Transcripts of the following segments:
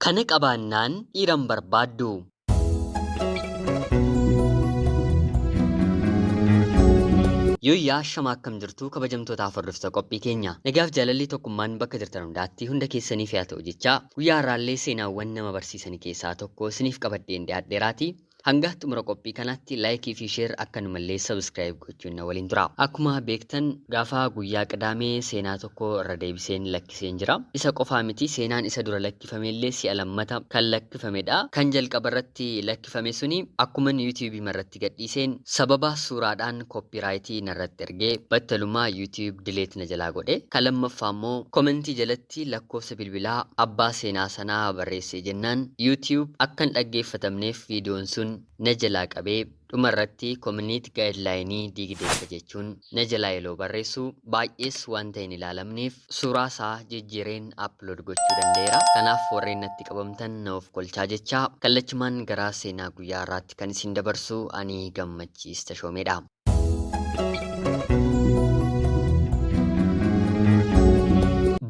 Kana qabaannaan dhiira hin barbaaddu. Yooyyaa shama akkam jirtu kabajamtootaaf hordoftoota qophii keenya. Nagaaf jaalalli tokkummaan bakka jirtan hundaatti hunda keessaniif haa ta'u jechaa guyyaa har'aallee seenaawwan nama barsiisan keessaa tokko isiniif qabadheen dhiyaadheeraati. Hanga xumura qophii kanaatti like fi share akkanumallee subscribe gochuun na waliin tura. Akkuma beektan gaafa guyyaa Qidaamee seenaa tokko irra deebiseen lakkiseen jira. Isa qofaa miti, seenaan isa dura lakkifamellee si'a lammata kan lakkifamedha. Kan jalqaba irratti lakkifame suni akkuma YouTube irratti gadhiiseen sababa suuraadhaan copyright narratti ergee battalumaa YouTube delete na jalaa godhe. Kan lammaffaa immoo komentii jalatti lakkoofsa bilbilaa abbaa seenaa sanaa barreessee jennaan YouTube akka hin dhaggeeffatamneef viidiyoon sun na jalaa qabee dhuma irratti community guideline diigdeessa jechuun na jalaa yeroo barreessu baay'ees wanta hin ilaalamneef suuraa isaa jijjiireen upload gochuu danda'eera. Kanaaf warreen natti qabamtan na of kolchaa jechaa kallachumaan gara seenaa guyyaa har'aatti kan isin dabarsu ani Gammachiis Tashoomeedha.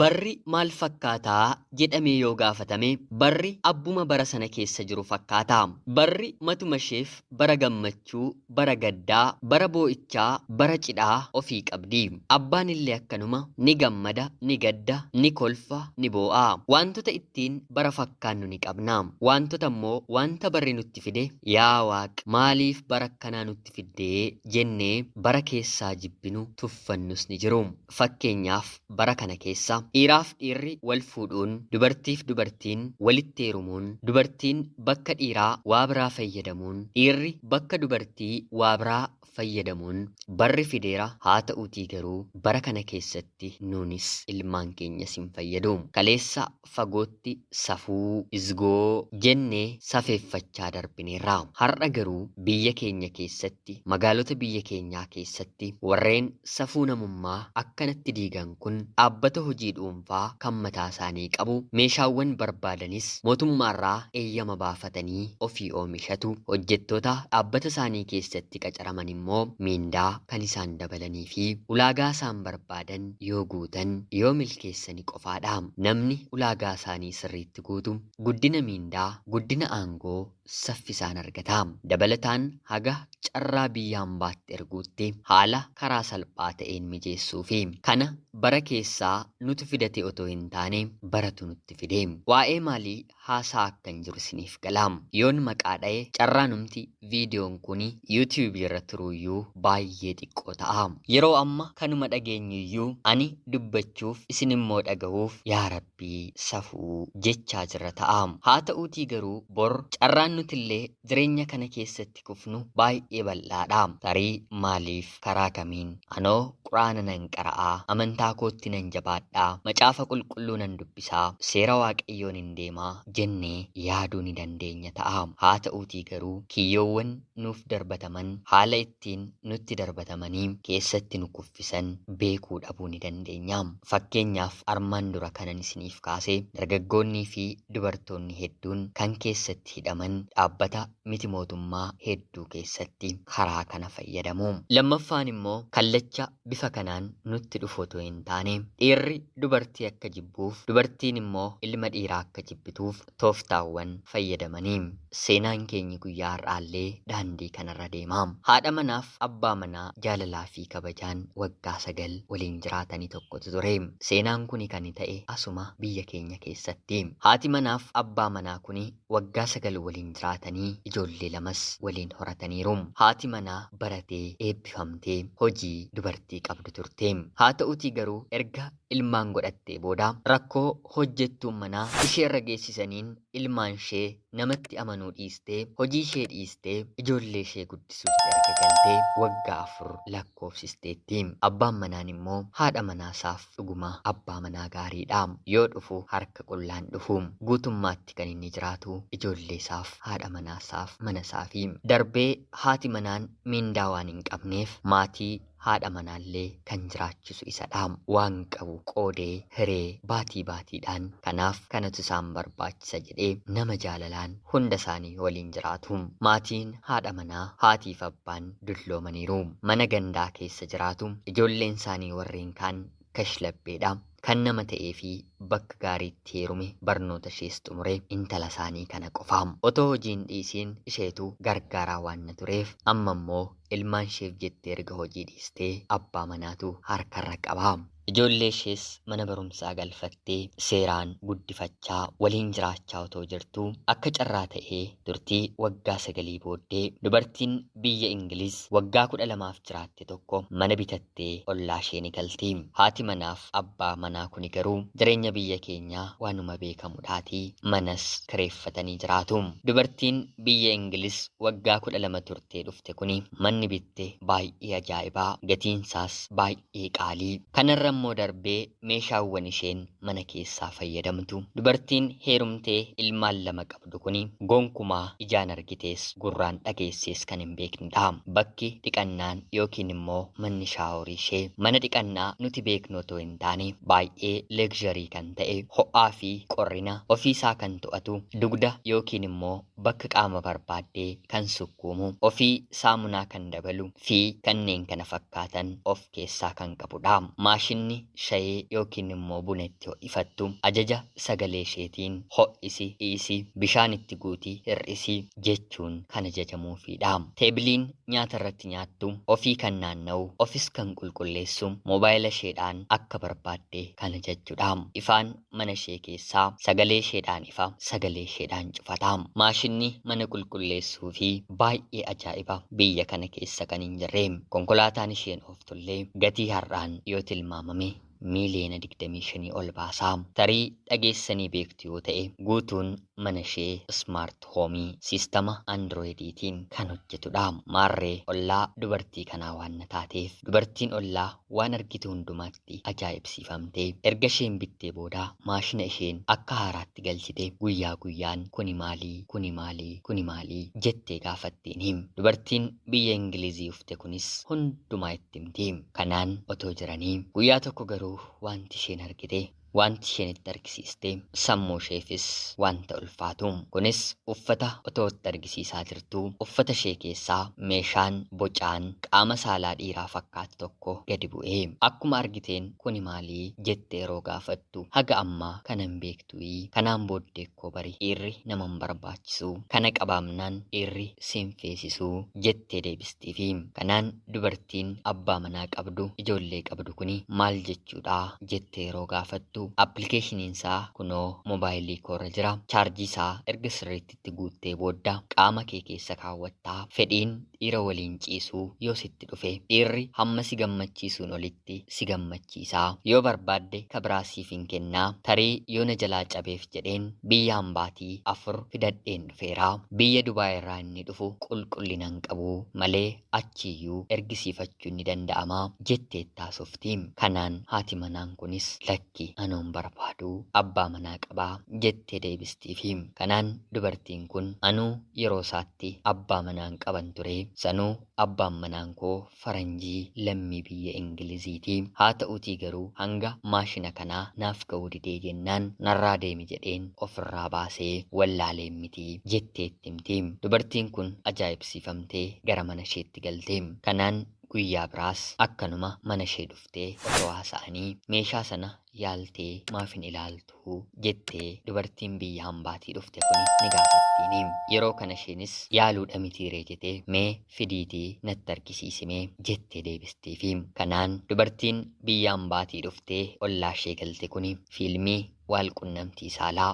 Barri maal fakkaataa jedhamee yoo gaafatame barri abbuma bara sana keessa jiru fakkaata. Barri matuma isheef bara gammachuu, bara gaddaa, bara boo'ichaa, bara cidhaa ofii qabdi. Abbaan illee akkanuma ni gammada, ni gadda, ni kolfa, ni boo'a. Wantoota ittiin bara fakkaannu ni qabna. Wantoota immoo wanta barri nutti fide yaa Waaq maaliif bara akkanaa nutti fiddee jennee bara keessaa jibbinu tuffannus ni jiru. Fakkeenyaaf bara kana keessa dhiiraaf dhiirri wal fuudhuun, dubartiif dubartiin walitti heerumuun, dubartiin bakka dhiiraa waa biraa fayyadamuun, dhiirri bakka dubartii waa biraa fayyadamuun barri fideera. Haa ta'uutii garuu bara kana keessatti nuunis ilmaan keenyas hin fayyadu. Kaleessa fagootti safuu, izgoo jennee safeeffachaa darbineerra. Har'a garuu biyya keenya keessatti, magaalota biyya keenyaa keessatti warreen safuu namummaa akkanatti diigan kun dhaabbata hojii dhuunfaa kan mataa isaanii qabu, meeshaawwan barbaadanis mootummaarraa eeyyama baafatanii ofii oomishatu. Hojjettoota dhaabbata isaanii keessatti qacaraman immoo miindaa kan isaan dabalanii fi ulaagaa isaan barbaadan yoo guutan, yoo milkeessani qofaadha. Namni ulaagaa isaanii sirriitti guutu guddina miindaa, guddina aangoo saffisaan argata. Dabalataan haga carraa biyya hambaatti erguutti haala karaa salphaa ta'een mijeessuu fi kana bara keessaa nutu fidate otoo hin taane baratu nutti fide. Waa'ee maalii haasaa akkan jiru isiniif gala. Yoon maqaa dha'e carraanumti viidiyoon kuni YouTube irra turuuyyuu baay'ee xiqqoo ta'a. Yeroo amma kanuma dhageenyuyyuu ani dubbachuuf isin immoo dhagahuuf yaa Rabbii safuu jechaa jirra ta'a. Haa ta'uutii garuu bor carraan nutillee jireenya kana keessatti kufnu baay'ee bal'aadha. Tarii maaliif karaa kamiin anoo quraana nan qara'aa, amantaa kootti nan jabaadhaa, macaafa qulqulluu nan dubbisaa, seera waaqayyoon hin deemaa jennee yaaduu ni dandeenya ta'a. Haa ta'uutii garuu kiyyoowwan nuuf darbataman haala ittiin nutti darbatamanii keessatti nu kuffisan beekuu dhabuu ni dandeenya. Fakkeenyaaf armaan dura kanan isiniif kaase dargaggoonnii fi dubartoonni hedduun kan keessatti hidhaman dhaabbata miti mootummaa hedduu keessatti karaa kana fayyadamu. Lammaffaan immoo kallacha bifa kanaan nutti dhufu otoo hin taane dhiirri dubartii akka jibbuuf dubartiin immoo ilma dhiiraa akka jibbituuf tooftaawwan fayyadamanii. Seenaan keenyi guyyaa har'aallee daandii kanarra deema. Haadha manaaf abbaa manaa jaalalaa fi kabajaan waggaa 9 waliin jiraatanii tokkotu ture. Seenaan kuni kan ta'e asuma biyya keenya keessatti. Haati manaaf abbaa manaa kuni waggaa 9 waliin jiraatanii ijoollee lamas waliin horataniiru. Haati manaa baratee eebbifamtee hojii dubartii qabdu turte. Haa ta'uutii garuu erga ilmaan godhattee booda rakkoo hojjettuun manaa isheerra geessisaniin ilmaan ishee namatti amanuu dhiistee hojii ishee dhiistee ijoollee ishee guddisuuf erga galtee waggaa 4 lakkoofsisteetti. Abbaan manaan immoo haadha manaasaaf dhuguma abbaa manaa gaariidha. Yoo dhufu harka qullaan dhufu. Guutummaatti kan inni jiraatu ijoollee isaaf, haadha manaasaaf, mana isaafi. Darbee haati manaan miindaa waan hin qabneef maatii haadha manaallee kan jiraachisu isadha. Waan qabu qoodee hiree baatii baatiidhaan kanaaf kanatu isaan barbaachisa jedhee nama jaalalaan hunda isaanii waliin jiraatu. Maatiin haadha manaa haatiif abbaan dulloomaniiru. Mana gandaa keessa jiraatu. Ijoolleen isaanii warreen kaan kashlabbeedha. Kan nama ta'ee fi bakka gaariitti heerume barnoota ishees xumure intala isaanii kana qofa. Otoo hojiin dhiisiin isheetu gargaaraa waan na tureef amma immoo ilmaan isheef jettee erga hojii dhiistee abbaa manaatu harkarra qaba. Ijoollee ishees mana barumsaa galfattee seeraan guddifachaa waliin jiraachaa otoo jirtuu akka carraa ta'ee turtii waggaa 9 booddee dubartiin biyya Ingiliz waggaa 12 jiraatte tokko mana bitattee ollaa ishee ni galti. Haati manaaf abbaa manaa kuni garuu jireenya biyya keenyaa waanuma beekamudhaatii manas kireeffatanii jiraatu. Dubartiin biyya Ingiliz waggaa 12 turtee dhufte kuni manni bitte baay'ee ajaa'ibaa, gatiinsaas baay'ee qaalii. Kanarra immoo darbee meeshaawwan isheen mana keessaa fayyadamtu. Dubartiin heerumtee ilmaan 2 qabdu kuni gonkumaa ijaan argitees gurraan dhageessees kan hin beeknedha. Bakki dhiqannaan yookiin immoo manni shaaworii ishee mana dhiqannaa nuti beeknu otoo hin taane baay'ee leegzharii kan ta'e, ho'aa fi qorrina ofiisaa kan to'atu, dugda yookiin immoo bakka qaama barbaaddee kan sukkuumu, ofii saamunaa kan dabalu fi kanneen kana fakkaatan of keessaa kan qabudha. Maashinni shayee yookiin immoo buna itti ho'ifattu ajaja sagalee isheetiin ho'isi, dhiisi, bishaan itti guuti, hir'isi jechuun kan ajajamuufidha. Teebiliin nyaata irratti nyaattu ofii kan naanna'u, ofis kan qulqulleessu, moobaayila isheedhaan akka barbaadde kan ajajjudha. Ifaan mana ishee keessaa sagalee isheedhaan ifa, sagalee isheedhaan cufata. Maashinni mana qulqulleessuu fi baay'ee ajaa'iba biyya kana keessa kan hin jirre. Konkolaataan isheen ooftullee gatii har'aan yoo tilmaamame miiliyoona 25 ol baasaa. Tarii dhageessanii beektu yoo ta'e guutuun mana ishee ismaart hoomii siistama androoyidiitiin kan hojjetudha. Maarree ollaa dubartii kanaa waan na taateef dubartiin ollaa waan argitu hundumaatti ajaa'ibsiifamtee erga isheen bittee booda maashina isheen akka haaraatti galchite guyyaa guyyaan kuni maalii, kuni maalii, kuni maalii jettee gaafattiin him. Dubartiin biyya Ingilizii ufte kunis hundumaa itti himti. Kanaan otoo jiranii guyyaa tokko garuu wanti isheen argite, wanti isheen itti argisiiste sammuu isheefis wanta ulfaatu. Kunis uffata otoo itti argisiisaa jirtuu uffata ishee keessaa meeshaan bocaan qaama saalaa dhiiraa fakkaatu tokko gadi bu'ee akkuma argiteen kuni maalii jettee yeroo gaafattu haga ammaa kana hin beektuyi, kanaan booddee koo bari dhiirri nama hin barbaachisu, kana qabaamnaan dhiirri siin feesisuu jettee deebistiifi. Kanaan dubartiin abbaa manaa qabdu ijoollee qabdu kuni maal jechuudha jettee yeroo gaafattu appilikeeshiniin isaa kunoo moobaayilii koorra jira, chaarjii isaa erga sirriitti itti guuttee booda qaama kee keessa kaawwattaa, fedhiin dhiira waliin ciisuu yoo sitti dhufe dhiirri hamma si gammachiisuun olitti si gammachiisaa, yoo barbaadde kabiraa siif hin kennaa, tarii yoo na jalaa cabeef jedheen biyya hambaatii 4 fidadheen dhufeera, biyya Dubaay irraa inni dhufu qulqullina hin qabu malee achiiyyuu ergisiifachuun ni danda'ama jettee taasofti. Kanaan haati manaan kunis lakki anoon barbaadu abbaa manaa qabaa jettee deebistiifi. Kanaan dubartiin kun anuu yeroo isaatti abbaa manaan qaban ture, sanuu abbaan manaan koo faranjii lammii biyya Ingiliziiti. Haa ta'uutii garuu hanga maashina kanaa naaf ga'uu didee jennaan narraa deemi jedheen ofirraa baasee wallaaleen miti jettee itti himti. Dubartiin kun ajaa'ibsiifamtee gara mana isheetti galte. Kanaan guyyaa biraas akkanuma mana ishee dhuftee otoo haasa'anii meeshaa sana yaaltee maaf hin ilaaltu jettee dubartiin biyya hambaatii dhufte kuni ni gaafattiini. Yeroo kana isheenis yaaluudha mitiiree jettee mee fidiitii natti argisiisimee jettee deebistiifi. Kanaan dubartiin biyya hambaatii dhuftee ollaa ishee galte kuni fiilmii wal qunnamtii saalaa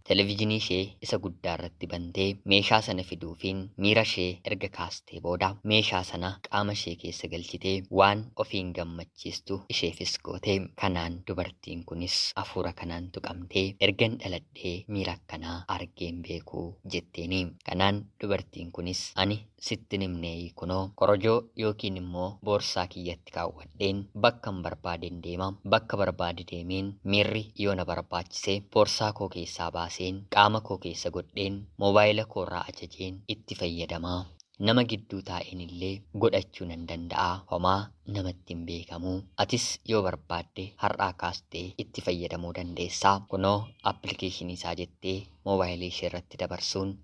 televijiinii ishee isa guddaa irratti bantee meeshaa sana fiduufiin miira ishee erga kaastee booda meeshaa sana qaama ishee keessa galchitee waan ofiin gammachiistu isheefis goote. Kanaan dubartiin kunis hafuura kanaan tuqamtee ergan dhaladhee miira akkanaa argeen beekuu jetteeni. Kanaan dubartiin kunis ani sitti himnee kunoo korojoo yookiin immoo boorsaa kiyyatti kaawwadheen bakka hin barbaadeen deema, bakka barbaade deemeen miirri yoo na barbaachise boorsaa koo keessaa baaseen qaama koo keessa godheen moobaayila koorraa ajajeen itti fayyadamaa. Nama gidduu taa'een illee godhachuu nan danda'a, homaa namatti hin beekamu. Atis yoo barbaadde har'aa kaastee itti fayyadamuu dandeessaa. Kunoo appilikeeshinii isaa jettee moobaayilii ishee irratti dabarsuun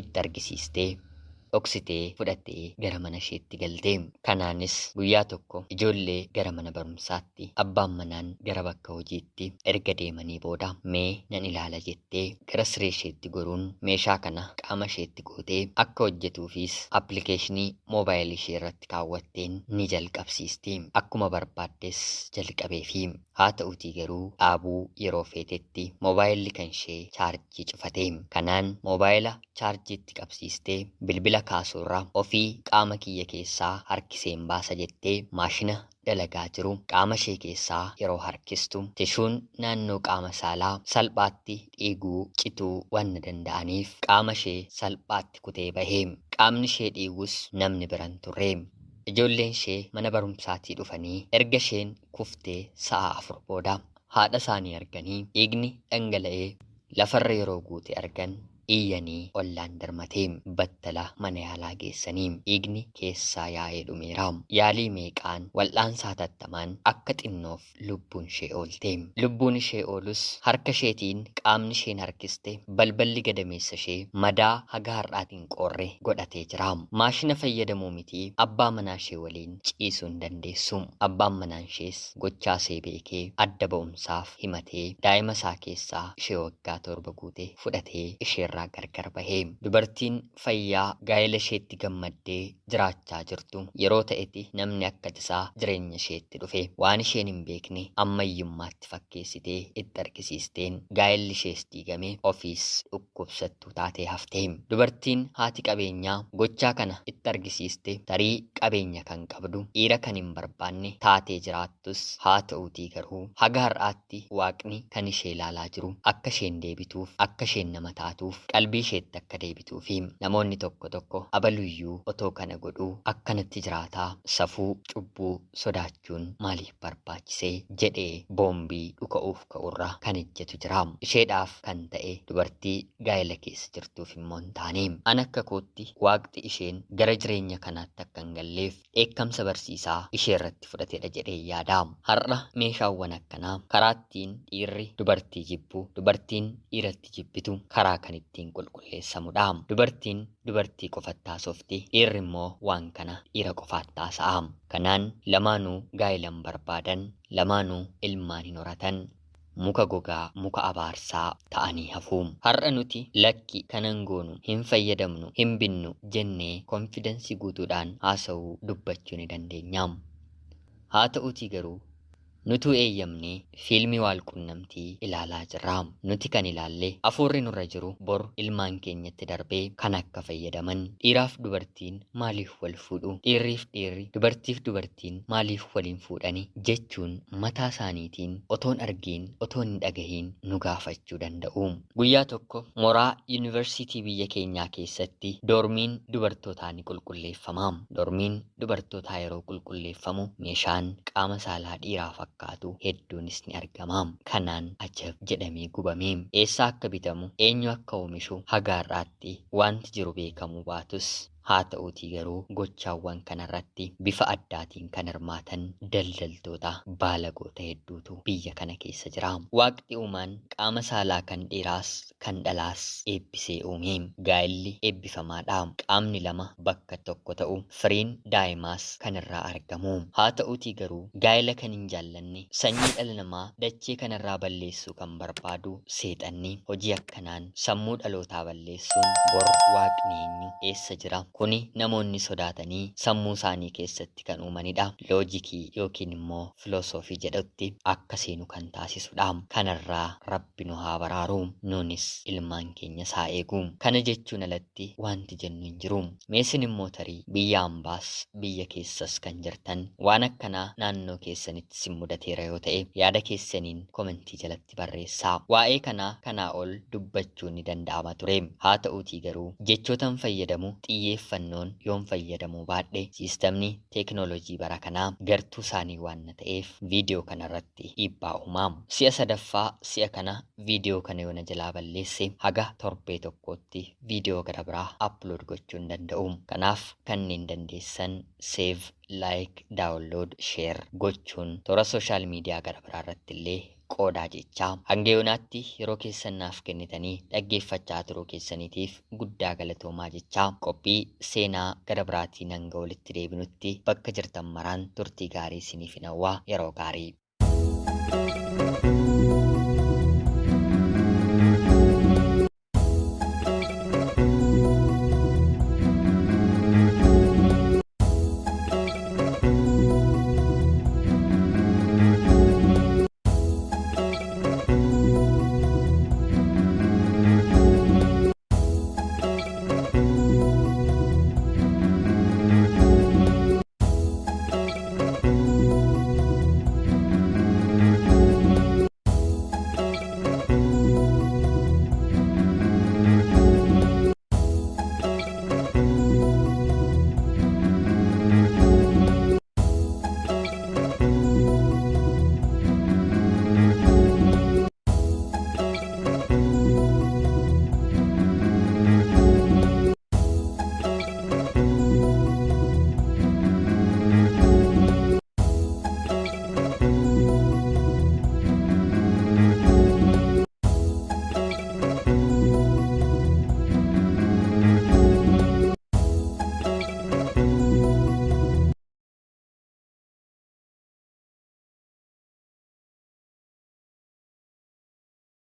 itti argisiistee Dhoksitee fudhattee gara mana isheetti galte. Kanaanis guyyaa tokko ijoollee gara mana barumsaatti, abbaan manaan gara bakka hojiitti erga deemanii booda, mee nan ilaala jettee gara siree isheetti goruun meeshaa kana qaama isheetti gootee akka hojjetuufis appilikeeshinii moobaayilii ishee irratti kaawwatteen ni jalqabsiisti. Akkuma barbaaddes jalqabeefi. Haa ta'utii garuu dhaabuu yeroo feetetti moobaayilli kan ishee chaarjii cufate. Kanaan moobaayila chaarjiitti qabsiistee bilbila kaasuurra ofii qaama kiyya keessaa harkiseen baasa jettee maashina dalagaa jiru qaama ishee keessaa yeroo harkistu, tishuun naannoo qaama saalaa salphaatti dhiiguu cituu waan danda'aniif qaama ishee salphaatti kutee bahe. Qaamni ishee dhiigus namni biran turre. Ijoolleen ishee mana barumsaatii dhufanii erga isheen kuftee sa'a 4 booda haadha isaanii arganii dhiigni dhangala'ee lafarra yeroo guute argan, iyyanii ollaan darmatee battala mana yaalaa geessanii dhiigni keessaa yaa'ee dhumeera. Yaalii meeqaan, wal'aansaa tattamaan akka xinnoof lubbuun ishee oolte. Lubbuun ishee oolus harka isheetiin qaamni isheen harkiste balballi gadameessa ishee madaa haga har'aatiin qoorre godhatee jira. Maashina fayyadamuu miti, abbaa manaa ishee waliin ciisuu hin dandeessu. Abbaan manaan ishees gochaa ishee beekee adda ba'umsaaf himatee daa'ima isaa keessaa ishee waggaa 7 guute fudhatee isheerraa gargar bahee. Dubartiin fayyaa gaa'ela isheetti gammaddee jiraachaa jirtu yeroo ta'etti namni akka tasaa jireenya isheetti dhufe waan isheen hin beekne ammayyummaatti fakkeessitee itti argisiisteen gaa'elli ishees diigame, ofiis dhukkubsattuu taatee hafte. Dubartiin haati qabeenyaa gochaa kana itti argisiiste tarii qabeenya kan qabdu, dhiira kan hin barbaanne taatee jiraattus, haa ta'uutii garuu haga har'aatti Waaqni kan ishee ilaalaa jiru akka isheen deebituuf, akka isheen nama taatuuf, qalbii isheetti akka deebituu fi namoonni tokko tokko abaluyyuu otoo kana godhuu akkanatti jiraataa, safuu cubbuu sodaachuun maaliif barbaachisee jedhee boombii dhuka'uuf ka'urra kan ejjetu jira. Isheedhaaf kan ta'e dubartii gaa'ela keessa jirtuuf immoo hin taane. An akka kootti Waaqti isheen gara jireenya kanaatti akka hin galleef dheekkamsa barsiisaa ishee irratti fudhatedha jedhee yaada. Har'a meeshaawwan akkanaa karaa ittiin dhiirri dubartii jibbu, dubartiin dhiiratti jibbitu karaa kan ittiin qulqulleessamudha. Dubartiin dubartii qofatti haasofti, dhiirri immoo waan kana dhiira qofaatti haasa'a. Kanaan lamaanuu gaa'ela hin barbaadan, lamaanuu ilmaan hin horatan. Muka gogaa, muka abaarsaa ta'anii hafu. Har'a nuti lakki kanan goonu, hin fayyadamnu, hin binnu jennee konfidensii guutuudhaan haasa'uu dubbachuu ni dandeenya. Haa ta'uutii garuu nutuu eeyyamnee fiilmii waal qunnamtii ilaalaa jirra. Nuti kan ilaalle hafuurri nurra jiru bor ilmaan keenyatti darbee kan akka fayyadaman, dhiiraaf dubartiin maaliif wal fuudhu, dhiirriif dhiirri, dubartiif dubartiin maaliif waliin fuudhani jechuun mataa isaaniitiin otoon argiin, otoon hin dhagahiin nu gaafachuu danda'u. Guyyaa tokko mooraa yuunivarsiitii biyya keenyaa keessatti doormiin dubartootaa ni qulqulleeffama. Doormiin dubartootaa yeroo qulqulleeffamu meeshaan qaama saalaa dhiiraa fakkaatu hedduunis ni argama. Kanaan ajab jedhamee gubame. Eessaa akka bitamu, eenyu akka oomishu haga har'aatti wanti jiru beekamuu baatus, haa ta'uutii garuu gochaawwan kanarratti bifa addaatiin kan hirmaatan daldaltoota baalagoota hedduutu biyya kana keessa jira. Waaqni uumaan qaama saalaa kan dhiiraas kan dhalaas eebbisee uume. Gaa'elli eebbifamaadha. Qaamni lama bakka tokko ta'u, firiin daa'imaas kan irraa argamu. Haa ta'uutii garuu gaa'ela kan hin jaallanne, sanyii dhala namaa dachee kanarraa balleessuu kan barbaadu seexanni hojii akkanaan sammuu dhalootaa balleessuun bor Waaqni eenyu, eessa jira? Kuni namoonni sodaatanii sammuu isaanii keessatti kan uumanidha. Loojikii yookiin immoo filosoofii jedhutti akka seenu kan taasisudha. Kanarraa Rabbi nu haa baraaru. Nuunis ilmaan keenyas haa eegu. Kana jechuun alatti wanti jennu hin jiru. Meesin immoo tarii biyya ambaas biyya keessas kan jirtan waan akkanaa naannoo keessanitti sin mudateera yoo ta'e, yaada keessaniin komentii jalatti barreessaa. Waa'ee kanaa kanaa ol dubbachuun ni danda'ama ture. Haa ta'uutii garuu jechootan fayyadamu xiyyeeffannoon yoon fayyadamuu baadhe siistamni teekinooloojii bara kanaa gartuu isaanii waan na ta'eef viidiyoo kanarratti dhiibbaa uumaa. Si'a sadaffaa si'a kana viidiyoo kana yoo na jalaa balleesse haga torbee tokkootti viidiyoo gara biraa upload gochuu hin danda'u. Kanaaf kanneen dandeessan save, like, download, share gochuun toora sooshaal miidiyaa gara biraa irratti illee qoodaa jechaa. Hanga yoonaatti yeroo keessan naaf kennitanii dhaggeeffachaa turuu keessaniitiif guddaa galatoomaa jechaa, qophii seenaa gara biraatiin hanga walitti deebinutti bakka jirtan maraan turtii gaarii isiniif hawwaa, yeroo gaarii.